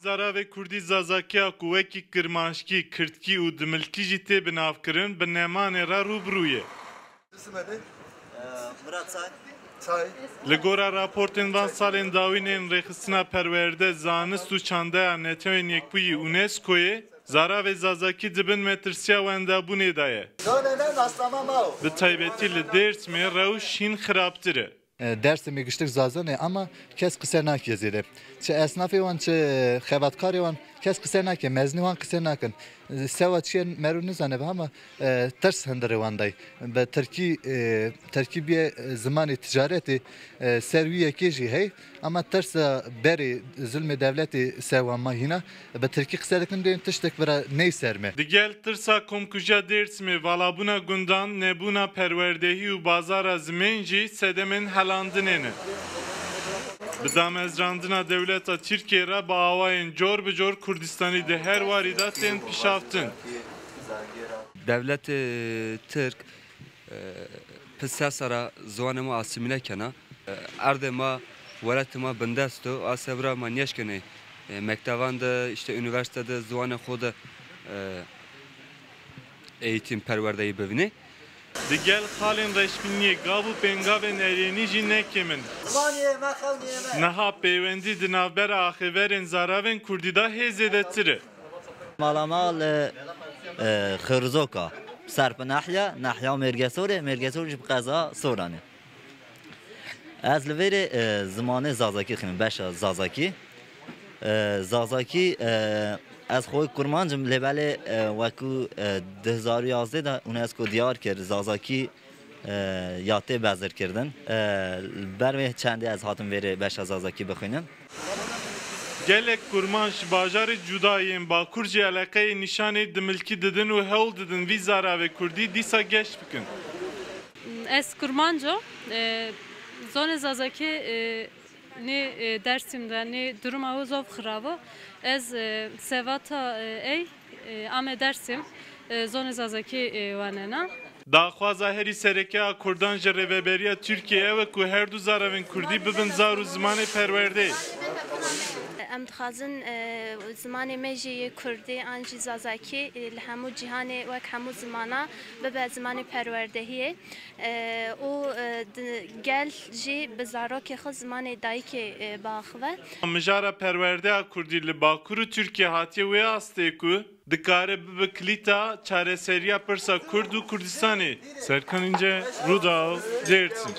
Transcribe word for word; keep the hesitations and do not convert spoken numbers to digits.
Zaravê kurdî zazakiya ku wekî kirmanckî, kirdkî û dimilkî jî tê binavkirin, bi nemanê re rû bi rû ye. Ismet Bey? Ee, Murat Say. Say. Li gora raportên van salên dawîn ên Rêxistina Perwerde, Zanist û Çandeya Netewên Yekbûyî UNESCOyê, zaravê zazakî di bin metirsiya wendabûnê de ye. Zane ne naslama ma o. Bi taybetî li Dêrsimê rewş hîn xirabtir e. E, Dersimê giştik zaza ne ama kes qise nake zêde. Çi esnafê wan, çi xebatkarê wan kes qise nake, mezinê wan qise nakin. E, sewa çiye mero nizane be ama, e, tirs hundirê wan day. Bi tirkî, e, tirkî bîye, e, zimanê ticaretê, e, ser wî yekê jî hey. Ama tirsa berê zulmê dewletê ser wan ma hîna. Bi tirkî qise dikin, dên tiştek bira ney ser me. Digel tirsa komkujiya Dêrsimê, valabûna gundan, nebûna perwerdehî û bazara zimên jî sedemên helandinê ne. Bi damezrandina dewleta Tirkiyê re bi awayên cor bi cor Kurdistanî di her warî de tên pişaftin. Dewletê Tirk, e, pi sesera ziwanê ma asîmîle kena. E, erdê ma, welatê ma bindest o. A sebra ma nêşkenê, e, mektevan de, işte, unîversîte de ziwanê xo de, e, eğitim perwerdeyî bivînê. Digel xalên reşbîniyê gav û pêngavên erênî jî ne kêm in. Niha peywendî di navbera axêverên zaravên kurdî de hê zêdetir e. Mala ma li, e, Xirzoka, ser bi nahya, nahya Mêrgesorê, Mêrgesor jî bi qeza Soranê. Ez li vêrê, e, zimanê zazakî dixwînim, beşa zazakî. E, zazakî, e, ez xwe kurmanc im, lê belê, e, wekû, e, du hezar û yazdeh de UNESCO diyar kir, zazakî, e, ya tê bezirkirdin. E, li ber wê çendê ez hatim vêrê beşa zazakî bixwînim. Gelek kurmanc ji bajarê cuda yên Bakur jî eleqeyê nîşanê dimilkî didin û hewl didin vî zaravê kurdî dîsa geş bikin. Ez kurmanc im, e, zonê zazakî, e, nê, e, Dersim de, nê duruma wê zaf xirab o. Ez, e, sevata, e, ey, e, ame Dersim, e, zonê zazakî, e, wanena. Daxwaza herî sereke a kurdan ji Rêveberiya Tirkiyê ew e ku her du zaravên kurdî bibin zar û zimanê perwerdeyê. Em dixwazin, e, zimanê me jî yê kurdî an jî zazakî, e, li hemû cîhanê wek hemû zimana bibe zimanê perwerdehiyê, e, û, e, di, gel jî bi zarokê xwe zimanê dayikê, e, biaxive. Mijara perwerdeya kurdî li Bakur û Tirkiyê hatiye wê astê ku dikare bibe kilîta çareseriya pirsa Kurd û Kurdistanê. Serkan İnce, Rûdaw, Dêrsim.